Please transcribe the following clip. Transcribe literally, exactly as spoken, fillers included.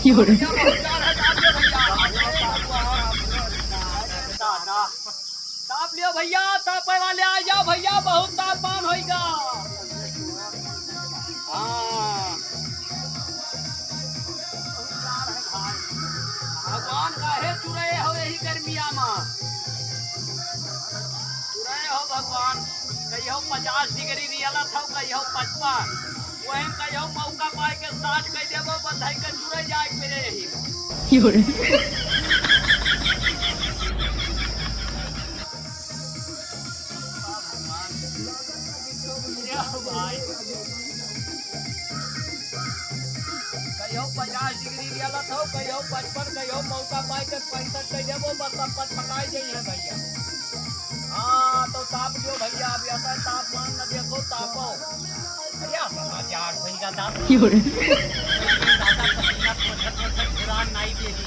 क्यों रे? भैया, बहुत ताप है, ताप लो भैया। ताप लियो भैया, तापे वाले आ जाओ भैया, बहुत तापमान होइगा। हाँ। भगवान काहे चुराए हो यही गर्मिया मा? चुराए हो भगवान, कहियो पचास डिग्री रियलत हो, कहियो पचपन, वही कहियो मौका पाए के साठ कह देबो, बस धई के चुराए जाए के पड़े यही। क्यों रे? कहियो पचास डिग्री रियलत हो, कहियो पचपन, कहियो मौका पाए के पैंसठ कह देबो, बस सब पटपटाई जइहे भैया। हाँ, तो ताप लियो भैया, अब ऐसा तापमान न देखो, तापो। भैया, बड़ा जाड़ होइगा दादा। क्यों रे? दादा पसीना पोछत पोछत घुरान नाई देली।